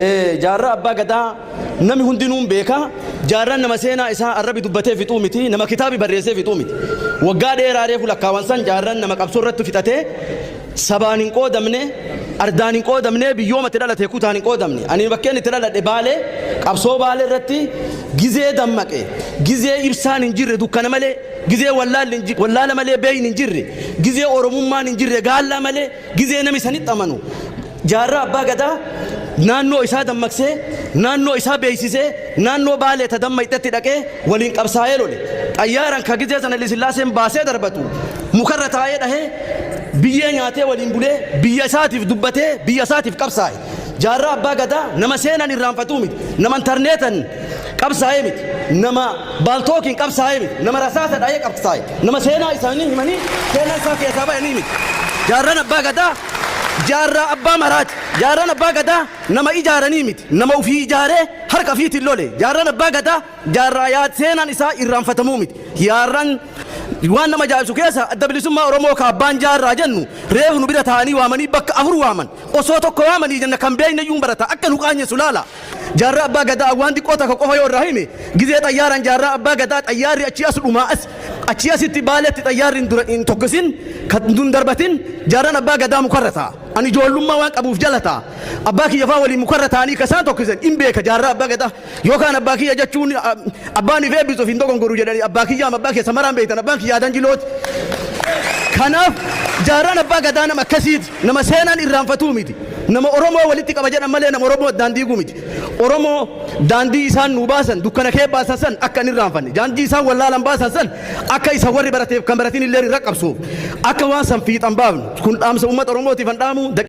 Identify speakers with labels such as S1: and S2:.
S1: Jaarraa Abbaa Gadaa nami hundinuu hin beeka. Jaarraan nama seenaa isaa arrabi dubbatee fixuu miti, nama kitaabi barreessee fixuu miti. Waggaa dheeraa reefu lakkaawan san jaarraan nama qabsoo irratti fixatee sabaan hin qoodamne, ardaan hin qoodamne, biyyooma itti dhalate kutaan hin qoodamne. Ani bakkeen itti dhaladhe Baalee, qabsoo Baalee irratti gizee dammaqe, gizee ibsaan hin jirre dukkana malee, gizee wallaala malee beeyni hin jirre, gizee Oromummaan hin jirre gaallaa malee, Gizee nami sanitti amanu Jaarraa Abbaa Gadaa naannoo isaa dammaqsee, naannoo isaa beeysisee, naannoo Baalee ta dammayxetti dhaqee waliin qabsaayee lole. Xayyaaran ka gizee san Hayilesillaaseen baasee darbatu mukarra taa'ee dhahee, biyyee nyaatee waliin bulee, biyya isaatiif dubbatee, biyya isaatiif qabsaaye. Jaarraa Abbaa Gadaa nama seenan irraanfatuu miti. Nama intarneetan qabsaa'ee miti. Nama baaltookiin qabsaa'ee miti. Nama rasaasa dhahee qabsaa'e. Nama seenaa isaanii himanii seenaan isaa keessaa bayanii miti. Jaarraan Abbaa Gadaa jaarraa abbaa maraati. Jaarraan Abbaa Gadaa nama ijaaranii miti. Nama ufii ijaaree harka ofiitiin lole. Jaarraan Abbaa Gadaa jaarraa yaa seenaan isaa irraanfatamuu miti. Jaarraan waan nama ajaa'ibsu keessa Adda Bilisummaa Oromoo ka abbaan jaarraa jennu reefu nu bira taa'anii waamanii bakka afur waaman. Osoo tokko waamanii jenna kan beekneyyuu hin barata. Akka nu qaanyessu laala. Jaarraa Abbaa Gadaa waan xiqqoo takka qofa yoo irraa hime, gizee xayyaaraan Jaarraa Abbaa Gadaa xayyaarri achii as dhumaa as achii asitti Baaletti xayyaarri hin dura hin tokkisin kan hin darbatin Jaarraan Abbaa Gadaa mukarra taa'a. Ani ijoollummaa waan qabuuf jala taa'a. Abbaa kiyya faa waliin mukarra taa'anii ka isaan tokkisan hin beeka Jaarraa Abbaa Gadaa. Yookaan abbaa kiyya jechuun abbaan if eebbisu of hin dogongoru jedhanii abbaa kiyyaam abbaa keessa maraan beektan abbaan kiyya Aadan Jilooti. Kanaaf Jaarraan Abbaa Gadaa nama akkasiiti. Nama seenaan irraanfatuu miti. Nama Oromoo walitti qaba jedhan malee nama Oromoo addaan diiguu miti. Oromoo daandii isaan nuu baasan dukkana kee baasan san akka hin irraanfanne. Daandii isaan wallaalan baasan san akka isa warri barateef kan baratin illee irra qabsuuf akka waan san fiixan baafnu. Kun dhaamsa uummata Oromootiif an dhaamu.